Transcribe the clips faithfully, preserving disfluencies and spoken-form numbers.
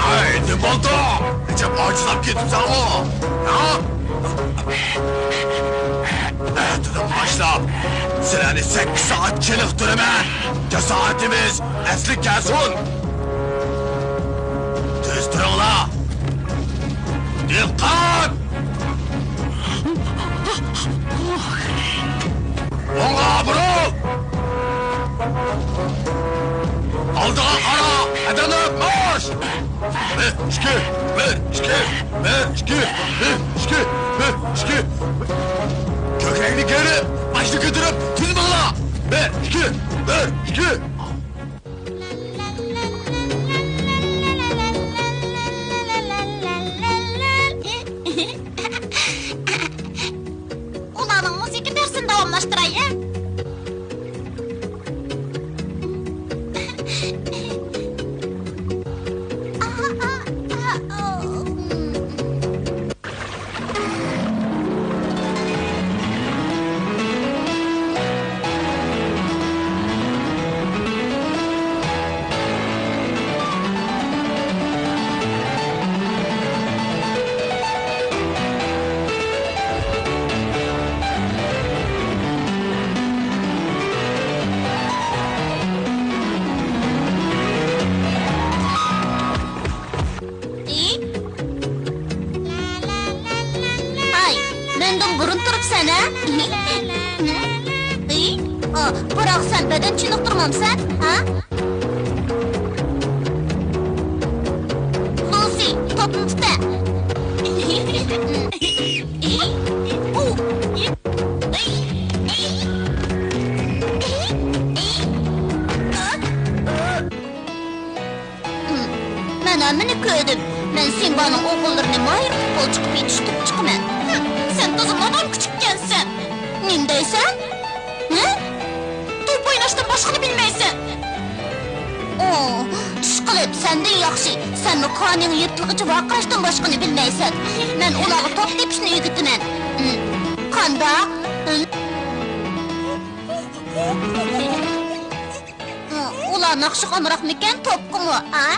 ئەي، نېمە بولدى؟ ئەجەب ئاجىزلاپ كېتىپسەنغۇ؟ ھە؟ ئەتىدىن باشلاپ سىلەرنى سەككىز سائەت چېنىقتۇرىمەن. جاسارىتىمىز ئەسلىگە كەلسۇن. تېز تۇرۇڭلار. دىققەت! ئوڭغا بۇرۇل! ئالدىغا قارا! قەدەملەپ مارش! بىر، ئىككى، بىر، ئىككى، بىر، ئىككى، بىر، ئىككى، بىر، ئىككى. كۆكرەكنى كېرىپ، باشنى كۆتۈرۈپ، تىز ماڭلا! بىر، ئىككى، بىر، ئىككى. ئۇلارنىڭ مۇزىكا دەرسىنى داۋاملاشتۇراي، ھە؟ ئى؟ ھاي، مەندىن بۇرۇن تۇرۇپسەن، ھە؟ ئى؟ ئا، بىراق سەن بەدەن چېنىقتۇرمامسەن، ھە؟ لۇسى، توپنى تۇت، ھە؟ مەن ھەممىنى كۆردۈم. مەن سىمبانىڭ ئوغۇللىرىنى ماھىر پۇتبولچى قىلىپ يېتىشتۈرۈپ چىقىمەن. ھىم، سەن تازا نادان كۈچۈككەنسەن. نېمە دەيسەن؟ ھە؟ توپ ئويناشتىن باشقىنى بىلمەيسەن. ئو، ئىشقىلىپ، سەندىن ياخشى. سەنمۇ قانىڭ يىرتىلغىچە ۋارقىراشتىن باشقىنى بىلمەيسەن. مەن ئۇلارغا توپ تېپىشنى ئۆگىتىمەن. ھىم، قانداق؟ ھىم؟ ئۇلار ناخشىغا ئامراقمىكەن، توپقىمۇ، ھە؟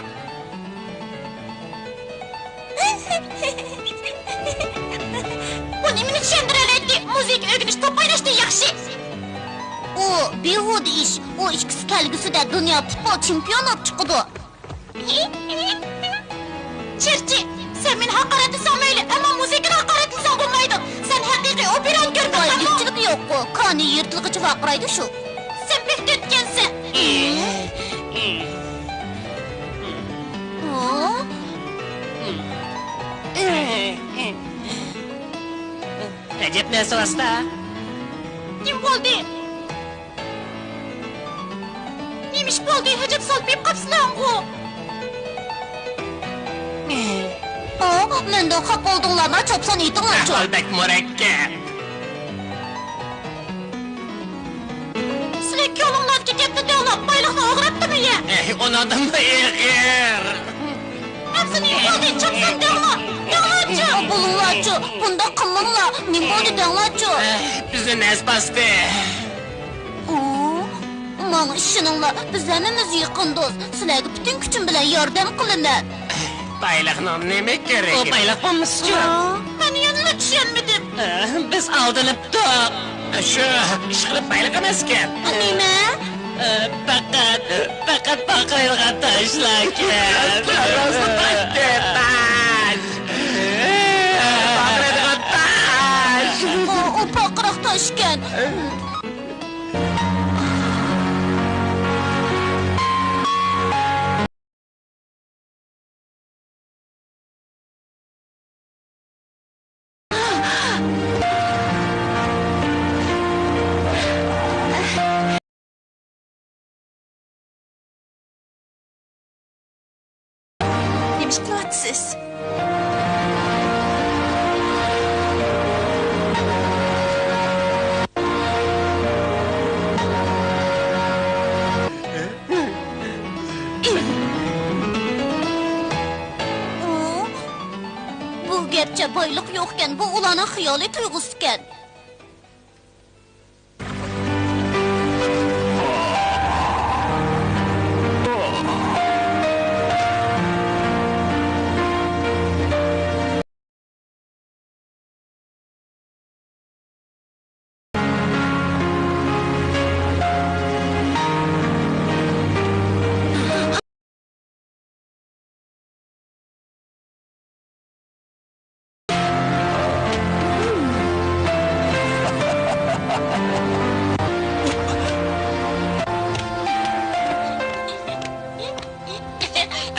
بۇ نېمىنى چۈشەندۈرەلەيتتى؟ مۇزىكا ئۆگىنىش توپ ئويناشتىن ياخشى. ئۇ بىھۇدە ئىش. ئۇ ئىككىسى كەلگۈسىدە دۇنيا پۇتبول چېمپىيونى بولۇپ چىقىدۇ. چىرچى، سەن مېنى ھاقارەتلىسەڭ مەيلى، ئەمما مۇزىكىنى ھاقارەتلىسەڭ بولمايدۇ. سەن ھەقىقىي ئوپېرانكىر. يىرتىلغىچە ۋارقىرايدۇ شۇ. سەن بەك دۆتكەنسەن. ھە؟ ئەجەب نەرسە ۋاستا. نېمە بولدى؟ نېمە ئىش بولدى؟ ئەجەب سالپىيىپ قاپسىلەڭغۇ. ئا، مەندىن خاپا بولدۇڭلارما؟ چاپسان ئېيتىڭلارچۇ. ئەھۋال بەك مۇرەككەپ. سىلەر كۆڭلۈڭلاردىكى گەپنى دەڭلار، بايلىقنى ئوغراپتىمۇ يە؟ ئەي، ئۇنىڭدىنمۇ ئېغىر. ئەمسە نېمە بولدى؟ چاپسان دەڭلار، دەڭلارچۇ. بولۇڭلارچۇ، بۇنداق قىلماڭلار. نېمە بولدى دەڭلارچۇ. ئەي، بىزنى نەس باستى. ئۇ، ماڭا ئىشىنىڭلار، بىز ھەممىمىز يېقىن دوست. سىلەرگە پۈتۈن كۈچۈم بىلەن ياردەم قىلىمەن. بايلىقنىڭ نېمە كېرىكى؟ ئۇ بايلىق بولمىسىچۇ؟ ھە؟ مەن يەنىلا چۈشەنمىدىم. ھە، بىز ئالدىنىپتۇق. شۇ، ئىشقىلىپ بايلىق ئەمەسكەن. نېمە؟ ھە، پەقەت، پەقەت پارقىرايدىغان تاشلاركەن. راستلا تاشتى، تاش. پارقىرايدىغان تاش. ئۇ، ئۇ پارقىراق تاشكەن. نېمە ئىش قىلىۋاتىسىز؟ ئۇ، بۇ گەرچە بايلىق يوقكەن، بۇ ئۇلارنىڭ خىيالىي تۇيغۇسىكەن.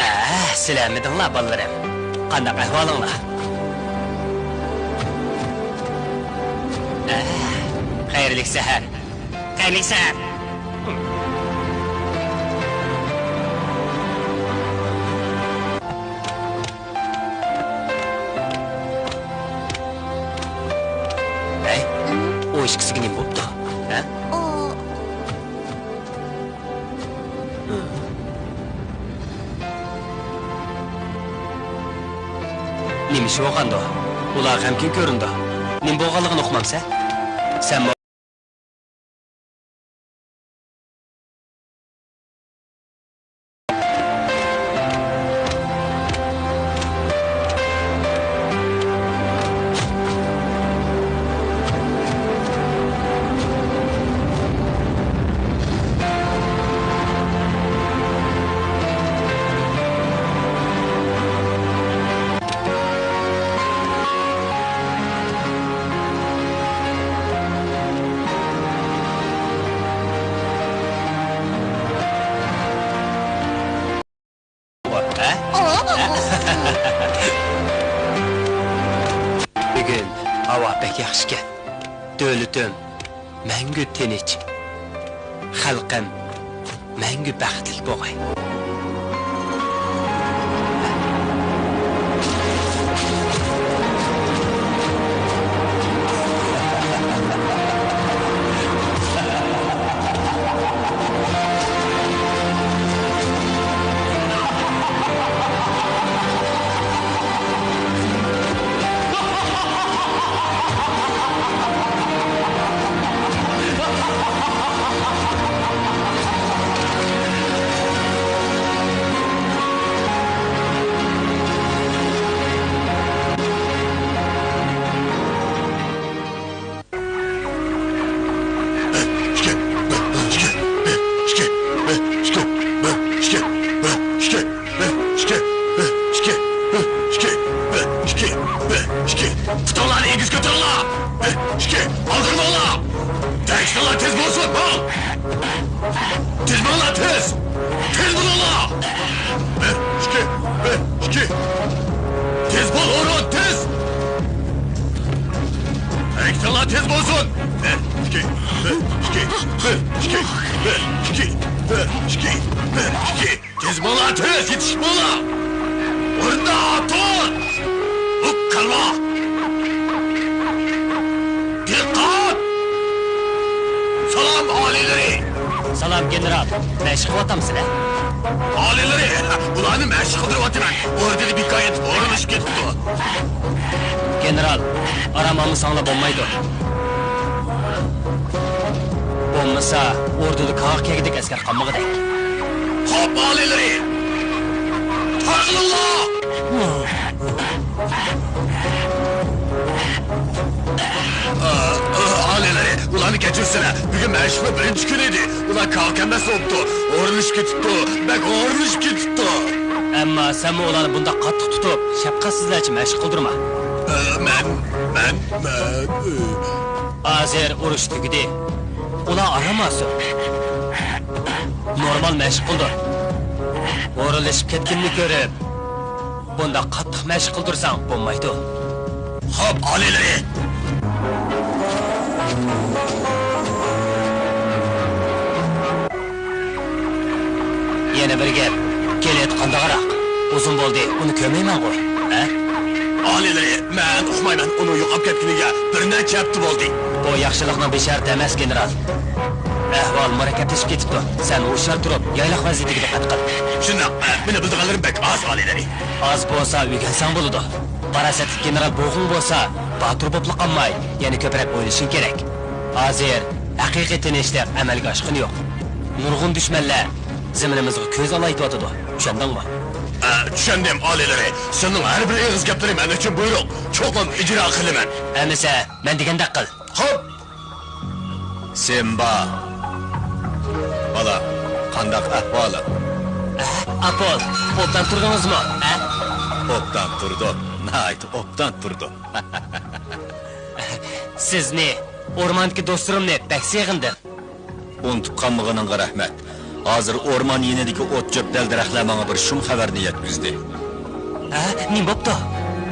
ئە، سىلەرمىدىڭلار، بالىلىرىم؟ قانداق ئەھۋالىڭلار؟ ئە، خەيرلىك سەھەر. قېنى سەن؟ ھەي، ئۇ ئىككىسىگە نېمە بوپتۇ؟ ھە؟ ئۇ. نېمە ئىش بولغاندۇ؟ ئۇلار غەمكىن كۆرۈنىدۇ. نېمە بولغانلىقىنى ئۇقمامسەن؟ سەنمۇ بۈگۈن ھاۋا بەك ياخشىكەن. دۆلىتىم مەڭگۈ تىنچ، خەلقىم مەڭگۈ بەختلىك بولغاي. تېز! تېز بولۇڭلار! بىر، ئىككى، بىر، ئىككى. تېز بول، ئورۇن، تېز! ھەرىكىتىڭلار تېز بولسۇن! بىر، ئىككى، بىر، ئىككى، بىر، ئىككى، بىر، ئىككى، بىر، ئىككى، بىر، ئىككى. تېز بولۇڭلار، تېز! يېتىشىپ بولۇڭلار! ئورنىدا تۇر! ھوپ، كالما! دىققەت! سالام ئالىيلىرى! سالام، گېنېرال. مەشىق قىلىۋاتامسىلەر؟ ئالىيلىرى، ئۇلارنى مەشىق قىلدۇرۇۋاتىمەن. ئوردىدە بىكار يېتىپ، ھورۇنلىشىپ كېتىپتۇ. گېنېرال، ئارام ئالمىساڭلار بولمايدۇ. بولمىسا، ئوردىدا كاغا كەگدەك ئەسكەر قالمىغۇدەك. خوپ، ئالىيلىرى! تارقىلىڭلار! ئالىيلىرى، ئۇلارنى كەچۈرسىلە. بۈگۈن مەشىقنىڭ بىرىنچى كۈنى ئىدى. ئۇلار كاغا كەممەس بوپتۇ. ھورۇنلىشىپ كېتىپتۇ. بەك ھورۇنلىشىپ كېتىپتۇ. ئەمما سەنمۇ ئۇلارنى بۇنداق قاتتىق تۇتۇپ، شەپقەتسىزلەرچە مەشىق قىلدۇرما. ئە، مەن، مەن، مەن، ئە. ھازىر ئۇرۇش تۈگىدى. ئۇلار ئارام ئالسۇن. نورمال مەشىق قىلدۇر. ھورۇنلىشىپ كەتكىنىنى كۆرۈپ، بۇنداق قاتتىق مەشىق قىلدۇرساڭ بولمايدۇ. خوپ، ئالىيلىرى! يەنە بىر گەپ، گىلېد قانداقراق؟ ئۇزۇن بولدى، ئۇنى كۆرمەيمەنغۇ، ھە؟ ئالىيلىرى، مەن ئۇقمايمەن، ئۇنىڭ يوقاپ كەتكىنىگە بىر نەچچە ھەپتە بولدى. بۇ ياخشىلىقنىڭ بېشارىتى ئەمەس، گېنېرال. ئەھۋال مۇرەككەپلىشىپ كېتىپتۇ. سەن ھوشيار تۇرۇپ، يايلاق ۋەزىيىتىگە دىققەت قىل. شۇنداق، مېنى بىلىدىغانلىرىم بەك ئاز، ئالىيلىرى. ئاز بولسا ئۆگەنسەڭ بولىدۇ. پاراسەتلىك گېنېرال بوغۇڭ بولسا، باتۇر بولۇپلا قالماي، يەنە كۆپرەك ئويلىشىڭ كېرەك. ھازىر ھەقىقىي تىنچلىق ئەمەلگە ئاشقىنى يوق. نۇرغۇن دۈشمەنلەر زېمىنىمىزغا كۆز ئالايتىۋاتىدۇ، چۈشەندىڭمۇ؟ ئە، چۈشەندىم، ئالىيلىرى. سىزنىڭ ھەر بىر ئېغىز گەپلىرى مەن ئۈچۈن بۇيرۇق. چوقۇم ئىجرا قىلىمەن. ئەمىسە، مەن دېگەندەك قىل. خوپ! سىمبا! بالا، قانداق ئەھۋالىڭ؟ ئە، ئاپول، ئوبدان تۇردىڭىزمۇ؟ ئە؟ ئوبدان تۇردۇم، ناھايىتى ئوبدان تۇردۇم. سىزنى، ئورماندىكى دوستلىرىمنى بەك سېغىندىم. ئۇنتۇپ قالمىغىنىڭغا رەھمەت. ھازىر ئورمان يېنىدىكى ئوت-چۆپ، دەل-دەرەخلەر ماڭا بىر شۇم خەۋەرنى يەتكۈزدى. ھە، نېمە بوپتۇ؟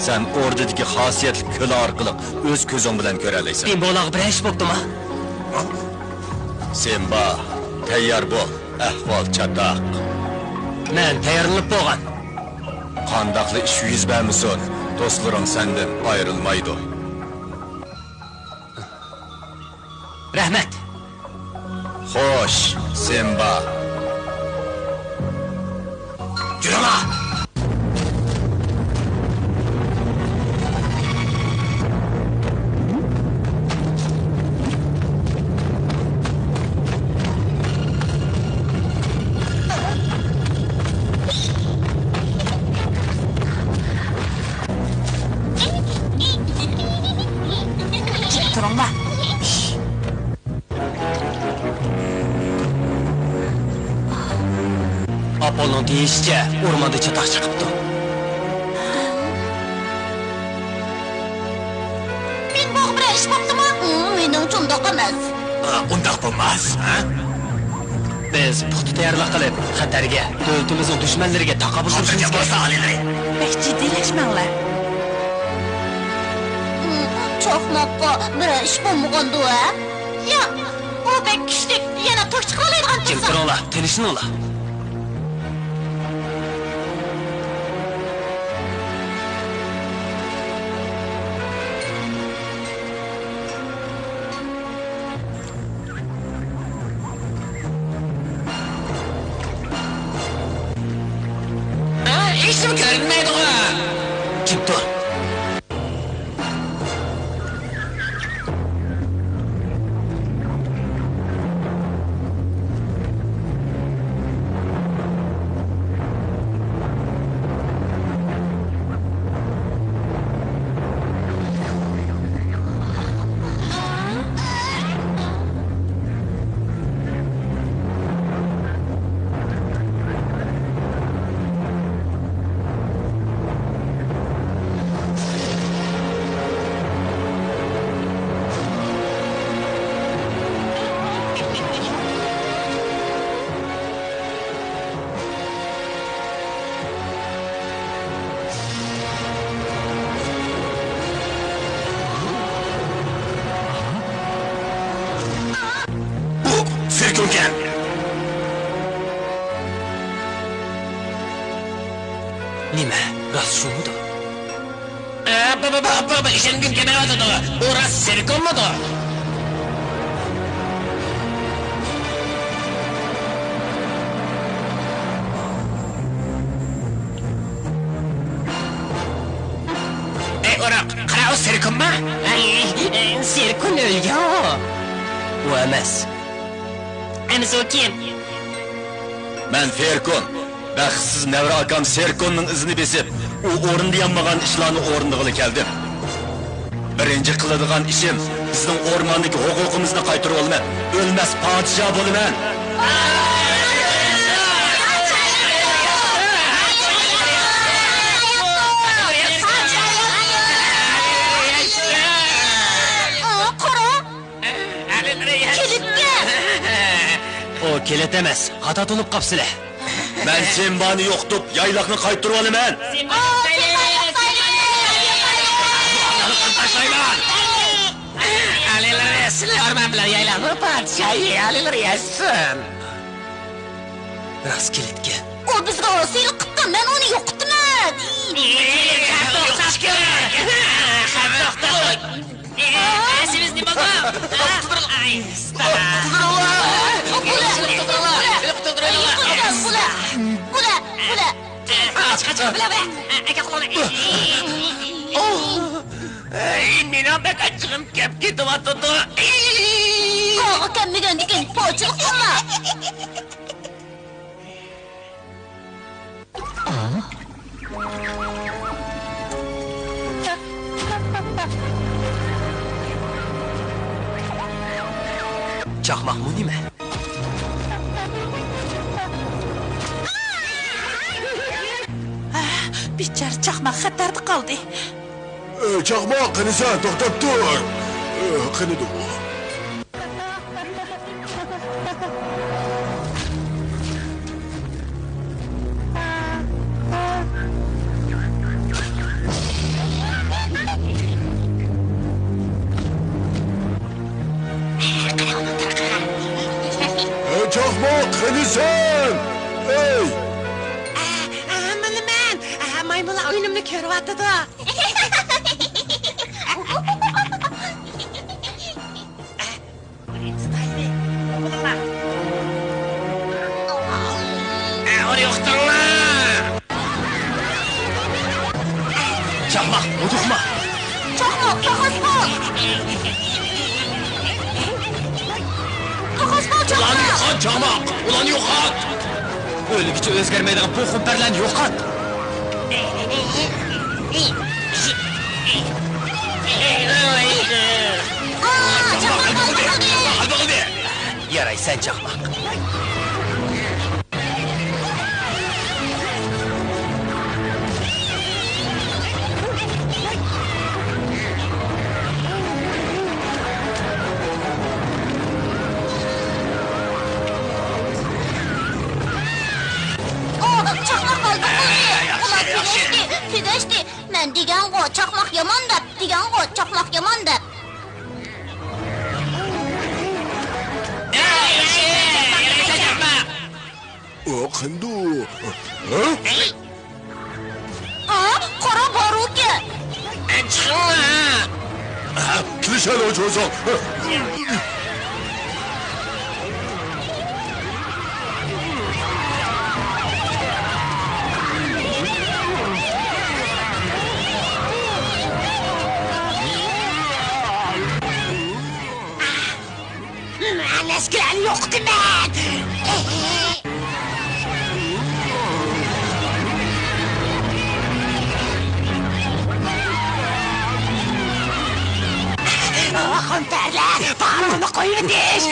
سەن ئوردىدىكى خاسىيەتلىك كۆلە ئارقىلىق ئۆز كۆزۈڭ بىلەن كۆرەلەيسەن. سىمبا، ئۇلارغا بىرەر ئىش بوپتۇما؟ سىمبا، تەييار بول، ئەھۋال چاتاق. مەن تەييارلىنىپ بولغان. قانداقلا ئىش يۈز بەرمىسۇن، دوستلىرىڭ سەندىن ئايرىلمايدۇ. رەھمەت. خوش، سىمبا. جۈرۈڭلار! تۇرۇڭلار. ئاپولنىڭ دېيىشىچە، ئورماندا چاتاق چىقىپتۇ. بىڭگوغا بىرەر ئىش بوپتۇما؟ مېنىڭچە ئۇنداق ئەمەس. ئۇنداق بولماس، ھە؟ بىز پۇختا تەييارلىق قىلىپ، خەتەرگە، دۆلىتىمىزنىڭ دۈشمەنلىرىگە تاقابىل تۇرۇشىمىز كېرەك. بەك جىددىيلەشمەڭلار. چاقماققا بىرەر ئىش بولمىغاندۇ، ھە؟ ياق، ئۇ بەك كۈچلۈك، يەنە توك چىقىرالايدىغان تۇرسا. جىم تۇرۇڭلار، تىنچلىنىڭلار. ھېچنېمە كۆرۈنمەيدىغۇ. جىم تۇر. ئۇكام. نېمە، راست شۇمىدۇ؟ ئە، بابا، بابا، بابا، ئىشەنگۈم كەلمەيۋاتىدۇ. ئۇ راست سېركونمىدۇ؟ ئەي ئورۇق، قارا، ئۇ سېركونمۇ؟ ئەي، سېركون ئۆلگەن ئۇ. ئۇ ئەمەس. ئەمىسە ئۇ كىم؟ مەن فېركون. بەختسىز نەۋرە ئاكام سېركوننىڭ ئىزىنى بېسىپ، ئۇ ئورنىدا يانمىغان ئىشلارنى ئورنىغىلى كەلدىم. بىرىنچى قىلىدىغان ئىشىم، بىزنىڭ ئورماندىكى ھوقۇقىمىزنى قايتۇرۇۋالىمەن. ئۆلمەس پادىشاھ بولىمەن. قارا! كېلىپتۇ! ئۇ كېلەت ئەمەس، خاتا تونۇپ قاپسىلە. مەن سىمبانى يوقىتىپ، يايلاقنى قايتۇرۇۋالىمەن. ئالىيلىرى، سىلى ئورمان بىلەن يايلاقنىڭ پادىشاھى، ئالىيلىرى ياشىسۇن. راست كېلىدىكەن. ئۇ بىزگە ئاسىيلىق قىپتۇ، مەن ئۇنى يوقىتىمەن. ئەسىمىز نېمە بولدى؟ ئەي، مېنىڭ بەك ئاچچىقىم كەپ كېتىۋاتىدۇ. قوغا كەلمىگەندىكىن پوچىلىق قىلما. چاقماقمۇ نېمە؟ ئاھ، بىچارە چاقماق خەتەردە قالدى. ئە، چاقماق، قېنى سەن، توختاپ تۇر. ئە، قېنى دۇ. ئە، چاقماق، قېنى سەن؟ ئەي! ئە، ئە، مانا مەن. ئە، مايمۇنلار ئويۇنۇمنى كۆرۈۋاتىدۇ. چاقماق، ھودۇقما! چاقماق، قاقاس بول! قاقاس بول، ئۇلارنى چاقماق! يوقات، چاقماق! ئۇلارنى يوقات! ئۆلگۈچە ئۆزگەرمەيدىغان بۇ خۇمپەرلەرنى يوقات! ياراي، سەن چاقماق. ئۇ، چاقماق قالدى، قالدى. ئۇلار تۈگەشتى، تۈگەشتى. مەن دېگەنغۇ، چاقماق يامان دەپ، دېگەنغۇ، چاقماق يامان دەپ. ئۇ قاندۇ؟ ھە؟ ئا، قارا بارۇكەن. چىقىڭلار! كېلىشەلەي، چوساڭ! مەن ئەسكىلەرنى يوقىتىمەن! خۇمپەرلەر، بارۇنى قويۇۋېتىش!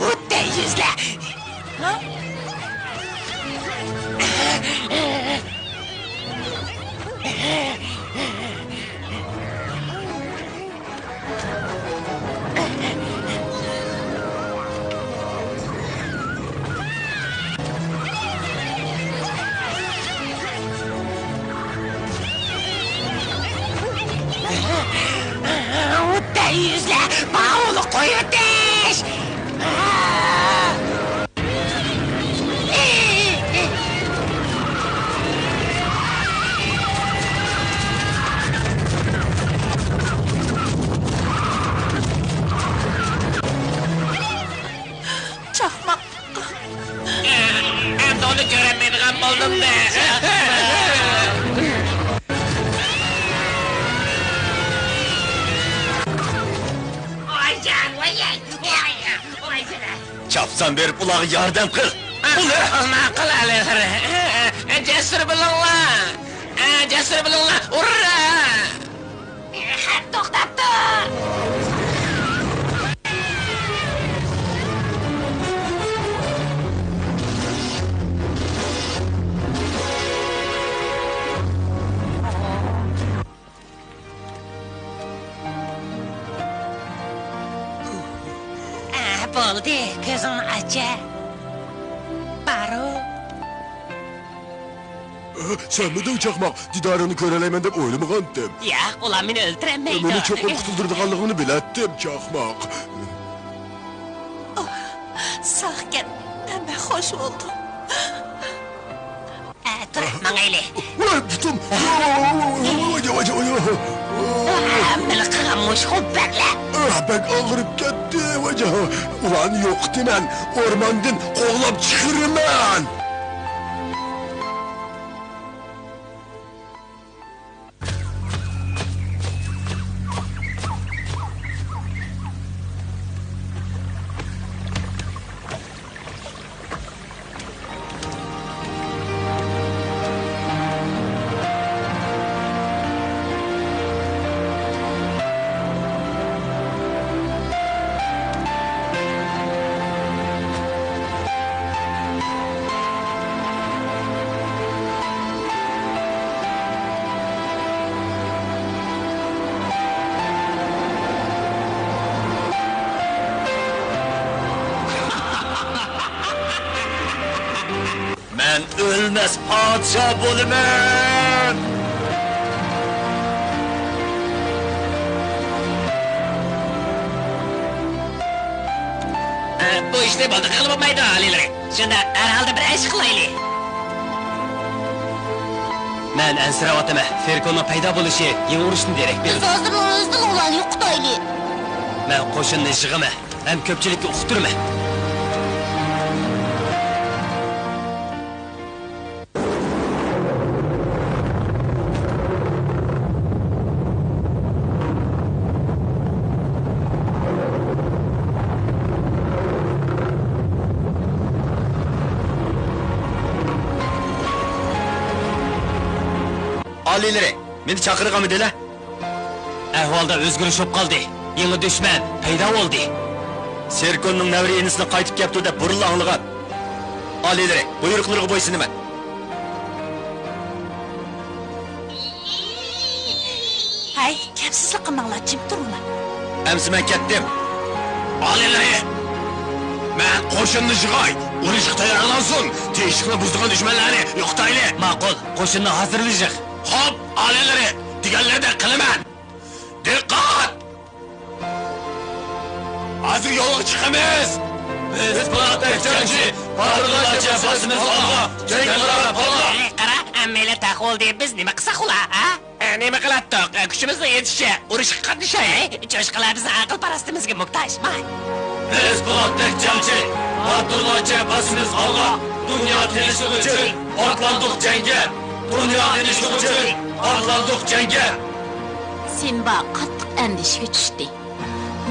ئوتتەك يۈزلەر! ئوتتەك يۈزلەر! ئېلىۋېتىش! چاقماق. ئەمدى ئۇنى كۆرەلمەيدىغان بولدۇم-دە. ۋايجان، ۋاي، ۋاي، ۋاي، ۋاي. چاپسان بېرىپ ئۇلارغا ياردەم قىل. ئۇنى. ماقۇل، ئالىلىرى. جەسۇر بولۇڭلار. جەسۇر بولۇڭلار. ئۇررا! توختاپ تۇر! ئە، بولدى، كۆزۈڭنى ئاچە. بارۇ. سەنمىدىڭ چاقماق؟ دىدارىڭنى كۆرەلەيمەن دەپ ئويلىمىغانتىم. ياق، ئۇلار مېنى ئۆلتۈرەلمەيدۇ. مېنى چوقۇم قۇتۇلدۇرىدىغانلىقىڭنى بىلەتتىم، چاقماق. ئوھ، ساقكەن، مەن بەك خوش بولدۇم. ئە، تۇر، ماڭايلى. ۋاي، پۇتۇم! ۋاي، ۋاي، ۋاي، ۋاي، ۋاي. ئە، مىلقىغا مۇشۇ بەرلە. ئە، بەك ئاغرىپ كەتتى، ۋاي. ئۇلارنى يوقىتىمەن، ئورماندىن قوغلاپ چىقىرىمەن. مەن ئۆلمەس پادىشاھ بولىمەن! ئە، بۇ ئىشنى بولدى قىلغىلى بولمايدۇ، ئالىيلىرى. شۇنداق، ھەر ھالدا بىر ئىش قىلايلى. مەن ئەنسىرەۋاتىمەن. فېركوننىڭ پەيدا بولۇشى يېڭى ئۇرۇشتىن دېرەك بېرىدۇ. بىز ھازىرلا ئۆزىدىن ئۇلارنى يوقىتايلى. مەن قوشۇننى يىغىمەن ھەم كۆپچىلىككە ئۇقتۇرىمەن. ئالىيلىرى، مېنى چاقىرغانمىدىلە؟ ئەھۋالدا ئۆزگىرىش بولۇپ قالدى. يېڭى دۈشمەن پەيدا بولدى. سېركوننىڭ نەۋرە ئىنىسىنى قايتىپ كەپتۇ دەپ بۇرۇنلا ئاڭلىغان. ئالىيلىرى، بۇيرۇقلىرىغا بويسۇنىمەن. ھەي، كەپسىزلىك قىلماڭلار، جىم تۇرۇڭلار. ئەمسە مەن كەتتىم. ئالىيلىرى، مەن قوشۇننى يىغاي، ئۇرۇشقا تەييارلانسۇن، تىنچلىقنى بۇزىدىغان دۈشمەنلەرنى يوقىتايلى. ماقۇل، قوشۇننى ھازىرلا يىغ. خوپ، ئالىيلىرى، دېگەنلىرىدەك قىلىمەن. دىققەت! ھازىر يولغا چىقىمىز! بىز پولاتتەك جەڭچى، باتۇرلارچە باسىمىز ئالغا، جەڭگە قاراپ قالغا! ئەي، قارا، ھەممەيلەن تەق بولدى، بىز نېمە قىلساق ئۇلا، ھە؟ ئە، نېمە قىلاتتۇق؟ ئە، كۈچىمىزنىڭ يېتىشىچە ئۇرۇشقا قاتنىشاي. ئەي، چوشقىلار بىزنىڭ ئەقىل-پاراسىتىمىزگە موھتاج، ماي. بىز پولاتتەك جەڭچى، باتۇرلارچە باسىمىز ئالغا، دۇنيا تىنچلىقى ئۈچۈن ئاتلاندۇق جەڭگە، دۇنيا تىنچلىقى ئۈچۈن ئاتلاندۇق جەڭگە. سىمبا قاتتىق ئەندىشىگە چۈشتى.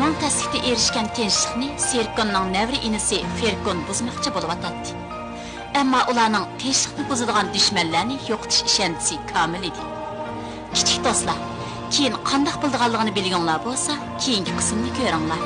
مىڭ تەسلىكتە ئېرىشكەن تىنچلىقنى سېركوننىڭ نەۋرە ئىنىسى فېركون بۇزماقچى بولۇۋاتاتتى. ئەمما ئۇلارنىڭ تىنچلىقنى بۇزىدىغان دۈشمەنلەرنى يوقىتىش ئىشەنچىسى كامىل ئىدى. كىچىك دوستلار، كېيىن قانداق بولىدىغانلىقىنى بىلگۈڭلار بولسا، كېيىنكى قىسىمنى كۆرۈڭلار.